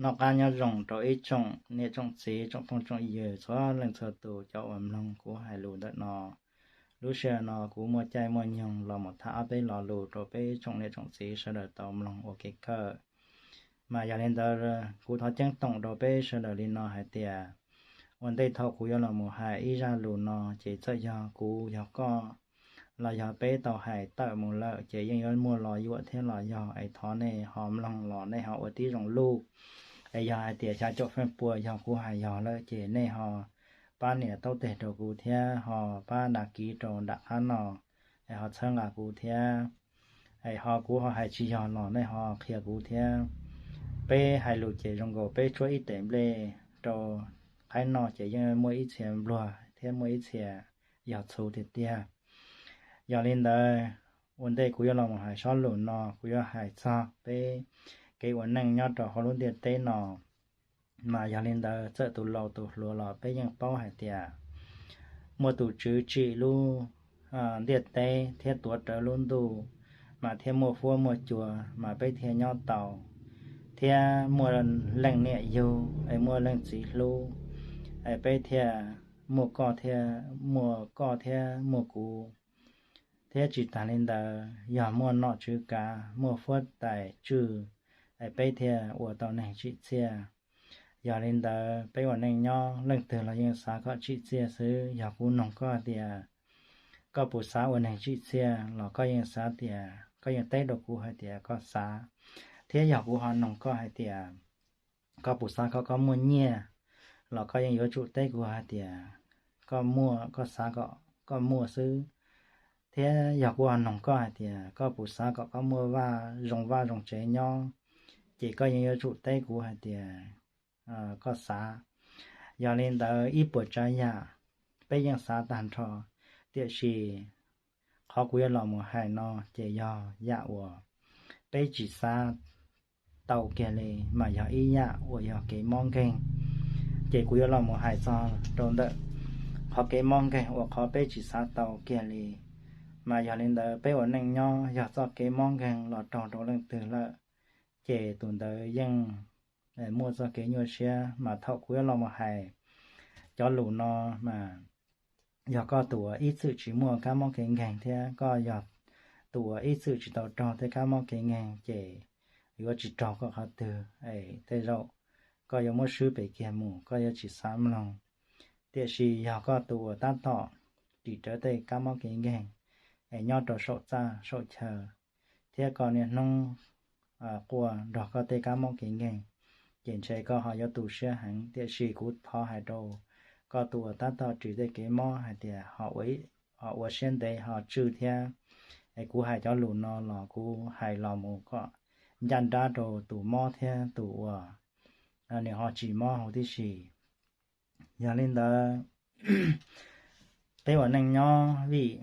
Noj qab nyob zoo rau ib tsoom niam tsoom txiv tsoom phooj tsoom ywg txhua leej txhua tus cov uas mloog kuv hais lus ntawm no. Lub sij hawm no kuv muaj caij muaj nyoog los mus tham ob peb lo lus rau peb tsoom niam tsoom txiv sawv daws tau mloog ua kev kawm. Mas yog li ntawd, kuv thov ceeb toom rau peb sawv daws li no hais tias, ua ntej thaum kuv yuav los mus hais ib zaj lus no ces txawm yog kuv yog koj los yog peb tau hais tawm mus lawm ces yeej yuav muaj lo yuam thiab los yog es thov nej ho mloog los nej ho ua tib zoo luj. Es yog hais tias xya caum feem pua yog kuv hais yog lawm ces nej ho pab nias taub teg rau kuv thiab ho pab đăng ký rau nram qab no, es ho txhawb nqa kuv thiab. Es ho kuv ho hais tsis yog los nej ho qhia kuv thiab. Peb hais lus ces zoo nkaus peb tshuab ib tes nplej rau qaib no ces yeej muaj ib txhia npluag thiab muaj ib txhia yog txhuv tiag tiag. Yog li ntawd, ua ntej kuv yuav los mus hais sob lus no kuv yuav hais txog peb kev ua neej nyob rau hauv lub ntiaj teb no. Mas yog li ntawd txawm tus laus tus hluas los peb yeej paub hais tias muaj tus tswv tsim lub ntiaj teb thiab tuav rawv lub ntuj, mas thiaj muaj huab muaj cua mas peb thiaj nyob tau, thiab muaj leej niam yug es muaj leej txiv hlub, es peb thiaj muaj koj thiab muaj koj thiab muaj kuv. Thiab tsis tas li ntawd yog muaj nom tswv kav muaj huab tais tswj, es peb thiaj ua tau neeg tsim txiaj. Yog li ntawd peb ua neej nyob leej twg los yeej xav kom tsim txiaj xwb. Yog kuv noog koj tias koj puas xav ua neeg tsim txiaj los koj yeej xav tias, koj yeej teb rau kuv hais tias koj xav. Thiab yog kuv ho noog koj hais tias koj puas xav kom koj muaj nyiaj los koj yeej yuav tsum teb kuv hais tias koj muaj, koj xav kom koj muaj xwb. Thiab yog kuv ho noog koj hais tias koj puas xav kom koj muaj vaj zoo, vaj zoo tsev nyob, ces koj yeej yuav tsum teb kuv hais tias koj xav. Yog li ntawd ib puas tsav yam peb yeej xav tag nrho, tiam sis qhov kuv yuav los mus hais no ces yog yam uas peb tsis xav tau kiag li, mas yog ib yam uas yog kev mob nkeeg. Ces kuv yuav los mus hais txog rau ntawm qhov kev mob nkeeg uas qhov peb tsis xav tau kiag li. Mas yog li ntawd peb ua neej nyob yog txoj kev mob nkeeg los raug rau leej twg lawm, ces tus ntawd yeej muaj txoj kev nyuaj siab. Mas thaum kuv yuav los mus hais cov lus no mas yog koj tus uas ib txwm tsis muaj kab mob kev nkeeg thiab koj yog tus uas ib txwm tsis tau raug tej kab mob kev nkeeg ces yuav tsis raug koj qhov twg es tej zaum koj yuav muab swb pem kiag mus, koj yuav tsis xav mloog. Tiam sis yog koj tus uas tab tom ris rawv tej kab mob kev nkeeg es nyob rau saum txaj saum chaw, thiab koj niaj hnub quaj nrog koj tej kab mob kev nkeeg, ces ntshe koj ho yuav tu siab heev. Tiam sis kuv thov hais rau koj tus uas tab tom ris tej kev mob hais tias ho ua siab ntev ho tswj thiab. Es kuv hais cov lus no los kuv hais los mus kom ncaj nrab rau tus mob thiab tus uas nws ho tsis mob huv tib si. Yog li ntawd, peb ua neej nyob vim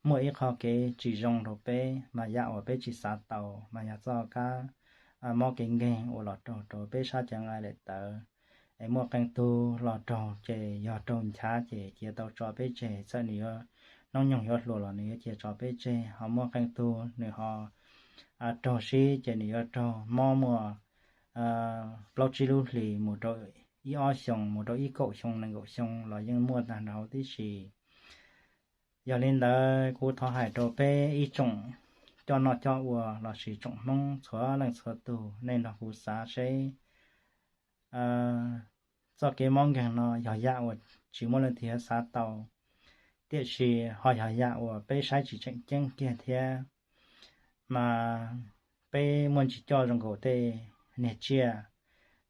muaj ib qho kev tsis zoo rau peb, mas yam uas peb tsis xav tau, mas yog txoj kab mob kev nkeeg uas los raug rau peb sab cev nqaij daim tawv. Es muaj qee tug los raug ces yog raug nchav ces cia tau tso peb tseg, txawm nws yuav hnub nyoog yuav hluas los nws yuav cia tso peb tseg. Ho muaj qee tug nws ho raug sib ces nws yuav raug mob muaj plaub tsib lub hlis mus rau ib ob xyoos, mus rau ib kaum xyoo nees nkaum xyoo los yeej muaj tag nrho huv tib si. Yog li ntawd kuv thov hais rau peb ib tsoom coj noj coj ua lossis tsoom Hmoob txhua leej txhua tus, nej nrog kuv xav seb txoj kev mob nkeeg no yog yam uas tsis muaj leej twg yuav xav tau, tiam sis ho yog yam uas peb saib tsis tseem ceeb kiag thiab. Mas peb muaj ntsis coj zoo nkaus tej niag tsiaj,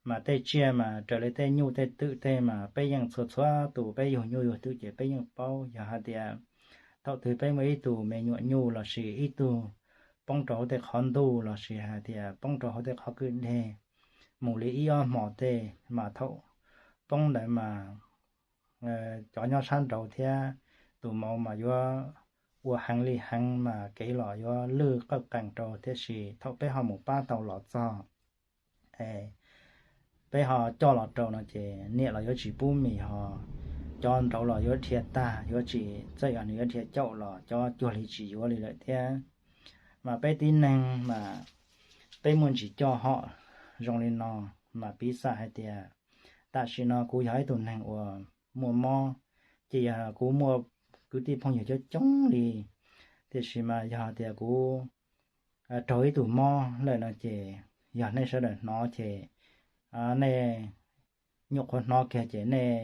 mas tej tsiaj mas raws li tej nyuj tej twm tej mas peb yeej txhua txhua tus peb yug nyuj yug twm ces peb yeej paub. Yog hais tias thaum twg peb muaj ib tug me nyuam nyuj lossis ib tug poob rau hauv tej qhov ntuj lossis hais tias poob rau hauv tej qhov kwj deg mus li ib ob hmos tej, mas thaum poob ntawd mas cov nyob sab nraud thiab tus maum mas yuav ua heev li heev mas kev los yuav lwj qawj qees rau, tiam sis thaum peb ho mus pab tau los txog, peb ho coj los rau no ces niam los yuav tsis pub mis ho, cov nraud los yuav dhia tag, yuav tsis txawj yog nws yuav dhia caum los cov cuag li tsis yuav li lawm thiab. Mas peb tib neeg mas peb muaj ntsis coj hom zoo li no, Mas piv xam hais tias tam sim no kuv yog ib tug neeg uas muaj mob, ces yog kuv muaj kwv tij phooj ywg coob coob li, tiam sis mas yog tias kuv raug ib tug mob lawm no ces yog nej sawv daws hnov ces nej nyuam qhuav hnov kiag ces nej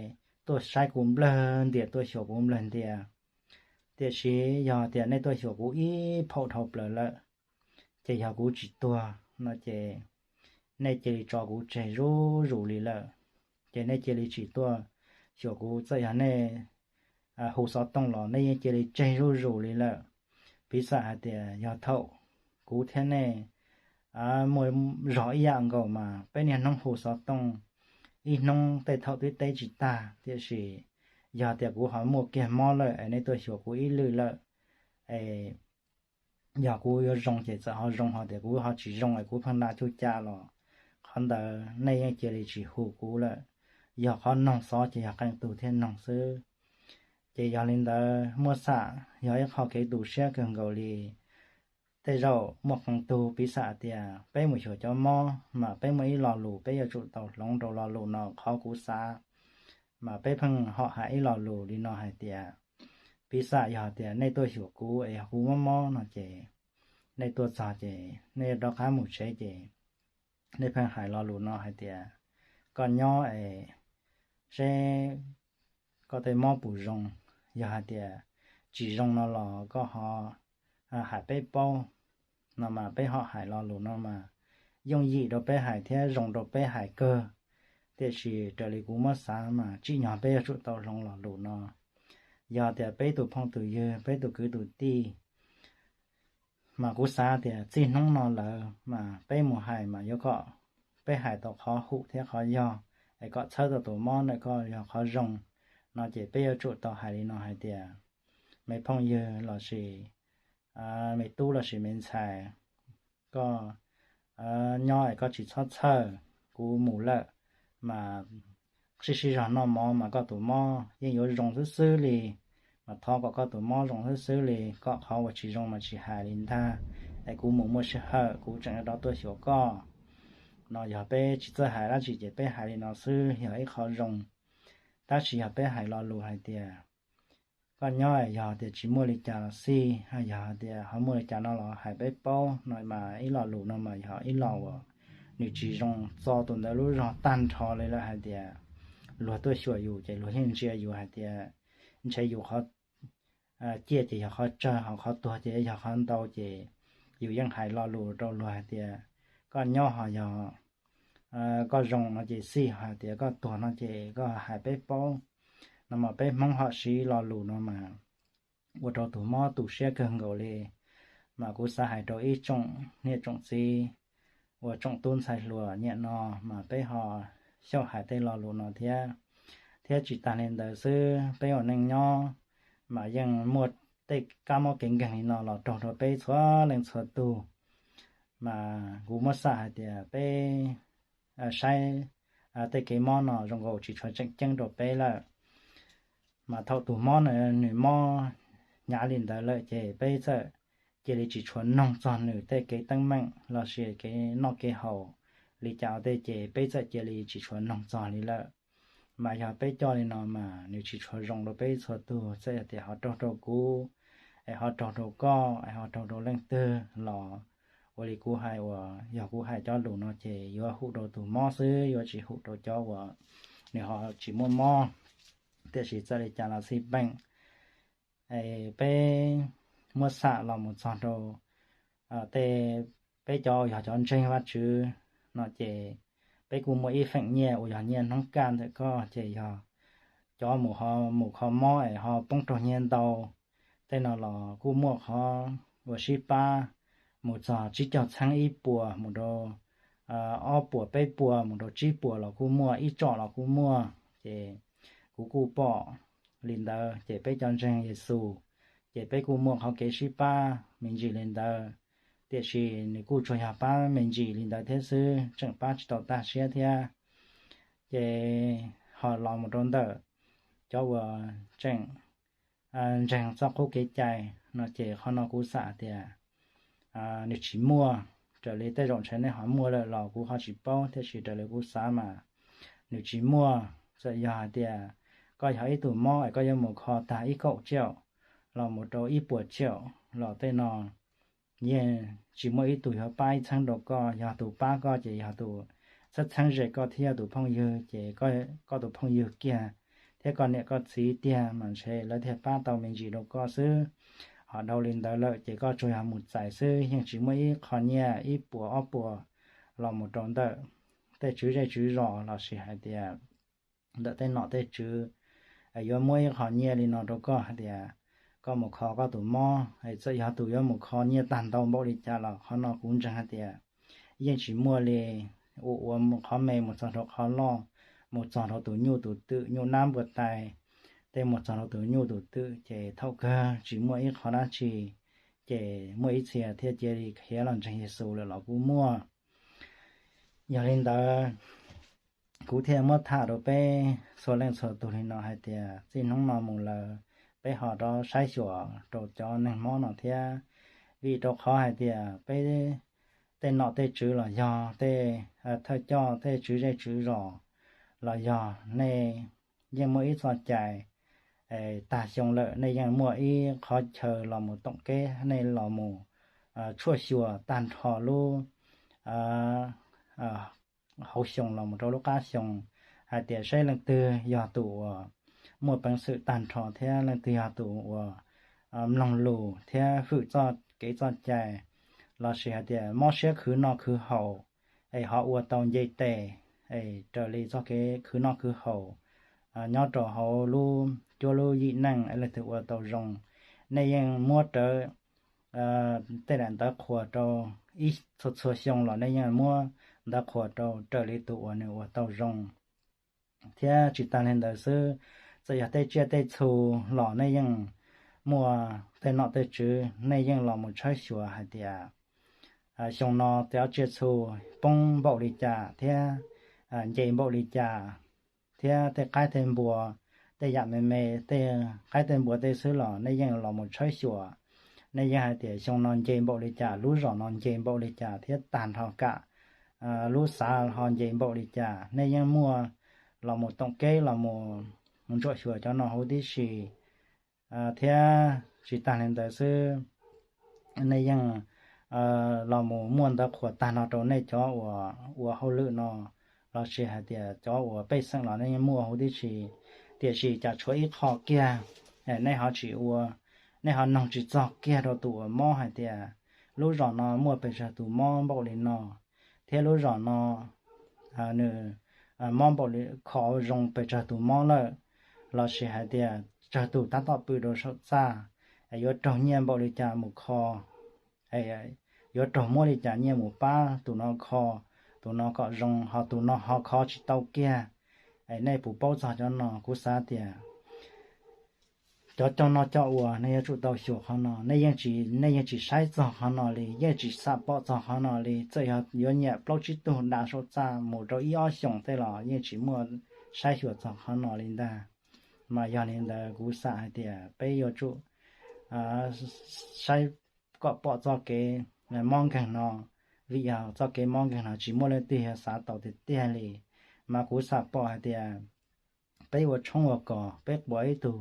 tuaj saib kuv nplawg ntias, tuaj xyuas kuv nplawg ntias. Tiam sis yog tias nej tuaj xyuas kuv ib phaum dhau plaws lawm, ces yog kuv tsis tuag no ces nej cia li tso kuv tseg zuj zus li lawm. Ces nej cia li tsis tuaj xyuas kuv, txawm yog nej hu xov tooj los nej yeej cia li tseg zuj zus li lawm. Piv xam hais tias yog thaum kuv thiab nej muaj zog ib yam nkaus mas peb niaj hnub hu xov tooj, ib hnub tej thaum twb teb tsis tag, tiam sis yog tias kuv ho muaj kiag mob lawm es nej tuaj xyuas kuv ib lwm lawm, es yog kuv yuav zoo ces txawm ho zoo, ho tias kuv ho tsis zoo es kuv pheej nta cuj ca los qhov ntawd nej yeej cia li tsis hu kuv lawm. Yog qhov noog xov ces yog qee tug thiaj noog xwb. Ces yog li ntawd muab xam yog ib qho kev tu siab kawg nkaus li. Tej zaum muaj qee tug piv xam tias peb mus xyuas cov mob mas peb muaj ib lo lus peb yuav tsum tau hloov rau lo lus no, qhov kuv xav mas peb pheej ho hais ib lo lus li no hais tias, piv xam yog tias nej tuaj xyuas kuv es yog kuv mob mob no ces nej tuaj txog ces nej yuav rov qab mus tsev ces nej pheej hais lo lus no hais tias koj nyob es seb koj tej mob puas zoo, yog hais tias tsis zoo no los koj ho hais peb paub no mas peb ho hais lo lus no mas yooj yim rau peb hais thiab zoo rau peb hais kawg. Tiam sis raws li kuv muab xav mas tsim nyog peb yuav tsum tau hloov lo lus no. Yog tias peb tus phooj tus ywg, peb tus kwv tus tij, mas kuv xav tias txij hnub no lawm mas peb mus hais mas yuav kom peb hais tau qhov hum thiab qhov yog, es kom txhawb tau tus mob ntawm koj yog qhov zoo no ces peb yuav tsum tau hais li no hais tias, me phooj ywg lossis me tub lossis me ntxhais, koj nyob es koj tsis txhob txhawj, kuv mus lawm mas sib sib zog noj mov mas koj tus mob yeej yuav zoo xwb xwb li. Mas thov kom koj tus mob zoo xwb xwb li, kom qhov uas tsis zoo mas tsis hais li ntag, es kuv mus muaj sij hawm kuv tseem rov tuaj xyuas koj. No yog peb tsis txawj hais dab tsi ces peb hais li no xwb yog ib qho zoo. Tab sis yog peb hais lo lus hais tias koj nyob yog tias tsis muaj li cas los xij, yog tias ho muaj li cas no los hais peb paub no mas ib lo lus no mas yog ib lo uas nws tsis zoo txog tus ntawd lub zog tag nrho li lawm hais tias luag tuaj xyuas yus ces luag yeej ntsia yus hais tias ntshe yus qhov ciaj ces yog qhov tsawg, ho qhov tuag ces yog qhov ntau, ces yus yeej hais lo lus rau luag hais tias koj nyob ho yog koj zoo no ces xij, hais tias koj tuag no ces koj hais peb paub. No mas peb Hmoob ho siv lo lus no mas ua rau tus mob tu siab kawg nkaus li. Mas kuv xav hais rau ib tsoom niam tsoom txiv uas tsoom tub ntxhais hluas nyiam no mas peb ho xyaum hais tej lo lus no thiab. Thiab tsis tas li ntawd xwb, peb ua neej nyob mas yeej muaj tej kab mob kev nkeeg li no los raug rau peb txhua leej txhua tug. Mas kuv muab xam hais tias peb saib tej kev mob no zoo nkaus tsis tshua tseem ceeb rau peb lawm. Mas thaum tus mob na nws mob hnyav li ntawd lawm ces peb txawm cia li tsis tshua noog txog nws tej kev teeb meem lossis kev noj kev haus li cas tej ces peb txawm cia li tsis tshua noog txog li lawm. Mas yog peb coj li no mas nws tsis tshua zoo rau peb txhua tug, txawm yog tias ho raug rau kuv, es ho raug rau koj, es ho raug rau leej twg los ua li kuv hais uas yog kuv hais cov lus no ces yuav hum rau tus mob xwb, yuav tsis hum rau cov uas nws ho tsis muaj mob. Tiam sis txawm li cas los xij peem, peb muab xam los mus txog rau tej, peb cov uas yog cov ntseeg Vajtswv no ces peb kuj muaj ib feem nyiaj uas yog nyiaj hnub kaj ntawm koj, ces yog cov mus ho mus kho mob es ho poob raug nyiaj ntau tej no los kuj muaj qhov uas sib pab mus txog tsib caug txheeb, ib puas mus rau ob puas, peb puas mus rau tsib puas los kuj muaj, ib tsom los kuj muaj. Ces kuv kuj pom li ntawd, ces peb cov ntseeg Yexus ces peb kuj muaj qhov kev sib pab me ntsis li ntawd. Tiam sis nws kuj tsuas yog pab me ntsis li ntawd thiab xwb, tseem pab tsis tau tag siab thiab. Ces ho los mus rau ntawm cov uas tseem ntseeg txoj qub kev cai no ces qhov no kuv xam tias nws tsis muaj raws li tej zaum ntshe nej ho muaj lawm los kuv ho tsis paub, tiam sis raws li kuv xav mas nws tsis muaj. Txawm yog hais tias koj yog ib tug mob es koj yuav mus kho tag ib kaum caum los mus rau ib puas caum los tej no yeej tsis muaj ib tug yuav pab ib txheeb rau koj. Yog tus pab koj ces yog tus txheeb txheeb ze koj thiab yog tus phooj ywg, ces koj tus phooj ywg kiag thiab koj niam koj txiv tiag mas ntshe lawv thiaj pab tau me ntsis rau koj xwb. Ho dhau li ntawd lawm ces koj tsuas yog mus txais xwb, yeej tsis muaj ib qho nyiaj ib puas ob puas los mus rau ntawm tej tswv zej tswv zos los sis hais tias ntawm tej nom tej tswv yuav muab ib qho nyiaj li no rau koj hais tias koj mus kho koj tus mob. Txawm yog tus yuav mus kho nyiaj tag ntau npaum li cas los qhov no kuv ntseeg hais tias yeej tsis muaj li. Ua ua qhov me mus txog rau qhov loj, mus txog rau tus nyuj tus twm nyuj nab npua tais, tej mus txog rau tus nyuj tus twm ces thaum kawg tsis muaj ib qho dab tsi. Ces muaj ib txhia thiaj cia li khiav los ntseeg Yexus lawm los kuj muaj. Yog li ntawd, kuv thiaj muab tham rau peb txhua leej txhua tus li no hais tias txij hnub no mus lawm peb ho rov saib xyuas rau cov neeg mob no thiab. Vim rau qhov hais tias peb tej nom tej tswv los yog tej thawj coj tej tswv zej tswv zos los yog nej yeej muaj ib txoj cai, tag xyoo lawm nej yeej muaj ib qhov chaw los mus toom kev, nej los mus tshuaj xyuas tag nrho lub hauv xyoo los mus rau lub qab xyoo hais tias saib leej twg yog tus uas muaj peev xwm tag nrho thiab leej twg yog tus uas mloog lus thiab hwm txoj kev txoj cai los sis hais tias mob siab khwv noj khwv haus es ho ua tau nce tes es raws li txoj kev khwv noj khwv haus nyob rau hauv lub cuab lub yim neej es leej twg ua tau zoo, nej yeej muab rawv tej daim ntawv qhuas rau ib txhua txhua xyoo los nej yeej muab ntawv qhuas rau raws li tus uas nws ua tau zoo. Thiab tsis tas li ntawd xwb, txawm yog tej tsiaj tej txhu los nej yeej muaj tej nom tej tswv nej yeej los mus tshawb xyuas hais tias xyoo no tej tsiaj txhu poob npaum li cas thiab nce npaum li cas, thiab tej qaib tej npua, tej yam me me tej qaib tej npua tej xwb los nej yeej los mus tshawb xyuas. Nej yeej hais tias xyoo no nce npaum li cas, lub zos no nce npaum li cas thiab tag nrho kam lub xav ho nce npaum li cas, nej yeej muaj los mus toom kev los mus ntsuam xyuas cov no huv tib si. Thiab tsis tas li ntawd xwb, nej yeej los mus muaj ntawv qhuas tag no rau nej cov uas ua hauj lwm no los sis hais tias cov uas pej xeem los nej yeej muaj huv tib si. Tiam sis cas tshuav ib qho kiag nej ho tsis ua, nej ho noog tsis txog kiag rau tus uas mob hais tias lub zos no muaj pes tsawg tus mob npaum li no, thiab lub zos no nws mob npaum li, kho zoo pes tsawg tus mob lawm, los sis hais tias tsawg tus tab tom pw rau saum txaj, es yuav raug nyiaj npaum li cas mus kho, yuav raug muab li cas nyiaj mus pab tus no kho, tus no kom zoo, ho tus no ho kho tsis tau kiag, es nej puas paub txog cov no? Kuv xav tias cov coj noj coj ua nej yuav tsum tau xyuas qhov no, nej yeej tsis, nej yeej tsis saib txog qhov no li, yeej tsis xam pom txog qhov no li. Txawm yog yuav nyiam plaub tsib tug da saum txaj mus rau ib ob xyoos tej los yeej tsis muaj saib xyuas txog qhov no li ntag. Mas yog li ntawd kuv xav hais tias peb yuav tsum saib kom pom txoj kev mob nkeeg no, vim yog txoj kev mob nkeeg no tsis muaj leej twg yuav xav tau tiag tiag li. Mas kuv xav pom hais tias peb ua tshoob ua kos, peb quav ib tug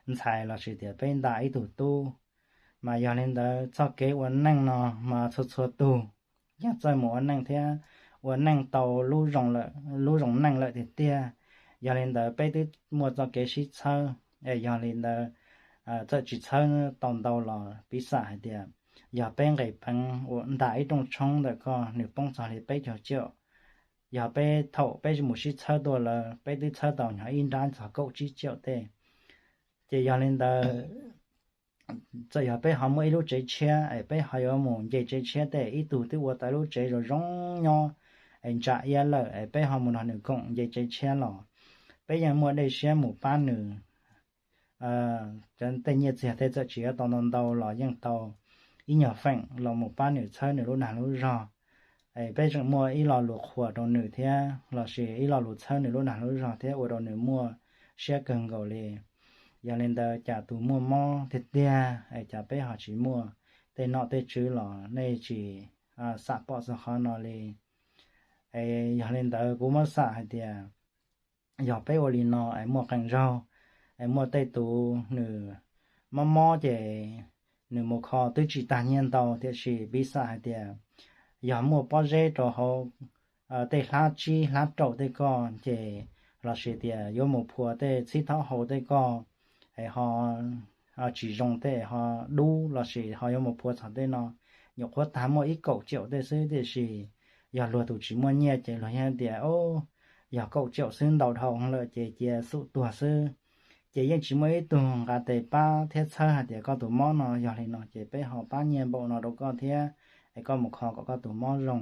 ntxhais los sis tias peb nta ib tug tub. Mas yog li ntawd txoj kev ua neej no mas txhua txhua tug yeej txawj mus ua neej thiab ua neej tau lub zoo neej lawm tiag tiag. Yog li ntawd peb twb muaj txoj kev sib txhawb, es yog li ntawd txawm tsis txhawb tau ntau los piv xam hais tias yog peb nqis peev ua nta ib rooj tshoob ntawm koj nws poob txog li peb caug caum, yog peb thaum peb mus sib txhawb tuaj lawm peb twb txhawb tau nyog ib nrab txog kaum tsib caum tej. Ces yog li ntawd txawm yog peb ho muaj ib lub tsev tshiab es peb ho yuav mus nce tsev tshiab tej, ib tug twb ua tau ib lub tsev zoo zoo nyob es ntsa iab lawm es peb ho mus nrog nws koom nce tsev tshiab los peb yeej muaj dej siab mus pab nws. Cov tej nyiaj txiag tej txawm tsis tau ntau ntau los yeej tau ib nyuag feem los mus pab nws txhawb nws lub dag lub zog. Es peb tseem muaj ib lo lus qhuas rau nws thiab los sis ib lo lus txhawb nws lub dag lub zog thiab ua rau nws muaj siab kawg nkaus li. Yog li ntawd cas tus muaj mob tiag tiag es cas peb ho tsis muaj tej nom tej tswv los nej tsis xam pom txog qhov no li. Es yog li ntawd kuv muab xam hais tias yog peb ua li no es muaj qee zaug, es muaj tej tus nws mob mob ces nws mus kho twb tsis tag nyiaj ntau, tiam sis piv xam hais tias yog muaj pob zeb rau hauv tej hlab tsib hlab raum tej koj ces, lossis tias yuav mus phua tej txhib thaub hau tej koj es ho tsis zoo tej ho dub lossis ho yuav mus phua txog tej no, nyuam qhuav tag muaj ib kaum caum tej xwb, tiam sis yog luag tus tsis muaj nyiaj ces luag yeej tias, o, yog kaum caum xwb ntau dhau lawm ces cia xum tuag xwb. Ces yeej tsis muaj ib tug nqa tes pab thiab txhawb hais tias koj tus mob no yog li no ces peb ho pab nyiaj npaum no rau koj thiab, es koj mus kho kom koj tus mob zoo.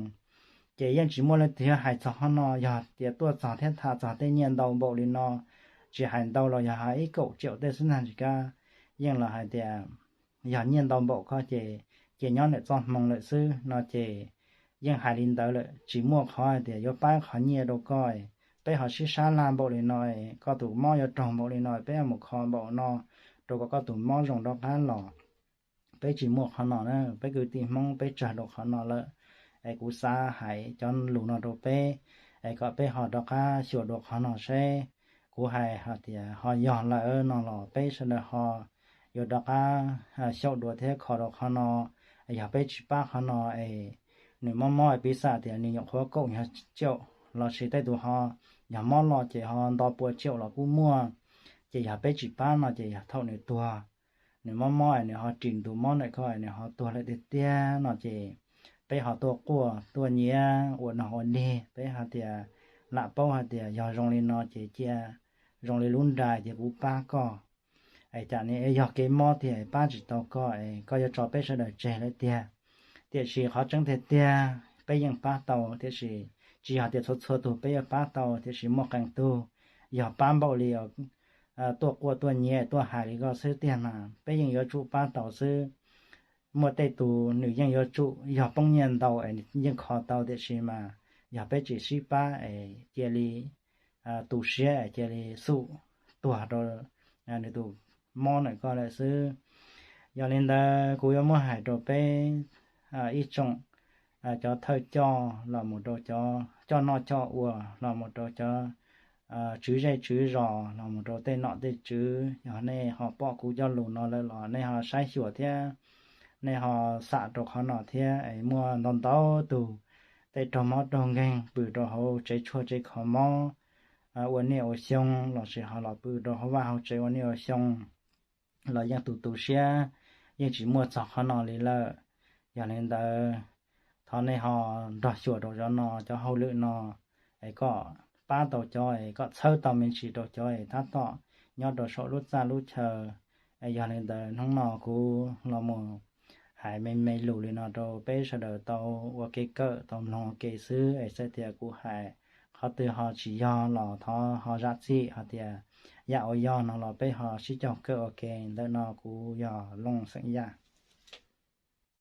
Ces yeej tsis muaj leej twg hais txog qhov no, yog tias tuaj txog thiab tham txog tej nyiaj ntau npaum li no, tsis hais ntau los yog hais ib kaum caum tej xwb ntag tsis kav, yeej los hais tias yog nyiaj ntau npaum koj ces cia nyob ntawm txoj hmoo lawm xwb no ces yeej hais li ntawd lawm, tsis muaj qhov hais tias yuav pab qhov nyiaj rau koj. Peb ho sib sab laj npaum li no, koj tus mob yuav raug npaum li no, peb mus kho npaum no rau kom koj tus mob zoo rov qab los. Peb tsis muaj qhov no na, peb kwv tij Hmoob peb tsawg rau qhov no lawm. Es kuv xav hais cov lus no rau peb, es kom peb ho rov qab xyuas dua qhov no seb kuv hais hais tias ho yog lawm no los peb sawv daws ho yuav rov qab xyaum dua thiab kho rau qhov no. Yog peb tsis pab qhov no es nws mob mob piv xam tias nws nyuam qhuav kaum nyuag caum lossis tej tus ho yog mob los ces ho nto pua caum los kuj muaj. Ces yog peb tsis pab no ces yog thaum nws tuag, nws mob mob es nws ho ris ntus mob ntawm koj es nws ho tuag lawm tiag tiag no ces peb ho tuaj quaj tuaj nyiav ua nog ua dig, peb hais tias lam paub hais tias yog zoo li no ces cia zoo li lub nra ces kuv pab koj. Es cas ne yog kev mob tiag pab tsis tau koj es koj yuav tso peb sawv daws tseg lawm tiag. Tiam sis qhov tseeb tiag tiag peb yeej pab tau, tiam sis tsis yog tias txhua txhua tus peb yuav pab tau, tiam sis muaj qee tug yog pab npaum li tuaj quaj tuaj nyiav tuaj hais li koj xwb tiag mas peb yeej yuav tsum pab tau xwb. Muaj tej tus nws yeej yuav tsum yog poob nyiaj ntau es yeej kho tau, tiam sis mas yog peb tsis sib pab es cia li tu siab es cia li xum tuag rau nws tus mob ntawm koj lawm xwb. Yog li ntawd kuv yuav muab hais rau peb ib tsoom cov thawj coj los mus rau cov coj noj coj ua los mus rau cov tswv zej tswv zos los mus rau tej nom tej tswv, yog nej ho pom kuv cov lus no lawm los nej ho saib xyuas thiab nej ho xam rau qhov no thiab. Es muaj ntau ntau tus tej raug mob raug nkeeg pw rau hauv tsev tshuaj tsev kho mob, ua niaj ua xyoo lossis ho los pw rau hauv vaj hauv tsev ua niaj ua xyoo los yeej tu tu siab, yeej tsis muaj txog qhov no li lawm. Yog li ntawd thov nej ho nrog xyuas rau cov no cov hauj lwm no es kom pab tau cov es kom txhawb tau me ntsis rau cov es tab tom nyob rau saum lub txaj lub chaw. Es yog li ntawd hnub no kuv los mus hais me me lus li no rau peb sawv daws tau ua kev kawm tau mloog ua ke xwb, es txawm tias kuv hais qhov twg ho tsis yog los thov ho zam txim hais tias yam uas yog no los peb ho sib caug kawm ua ke. Ntawm no kuv yog Looj xeem Yaj.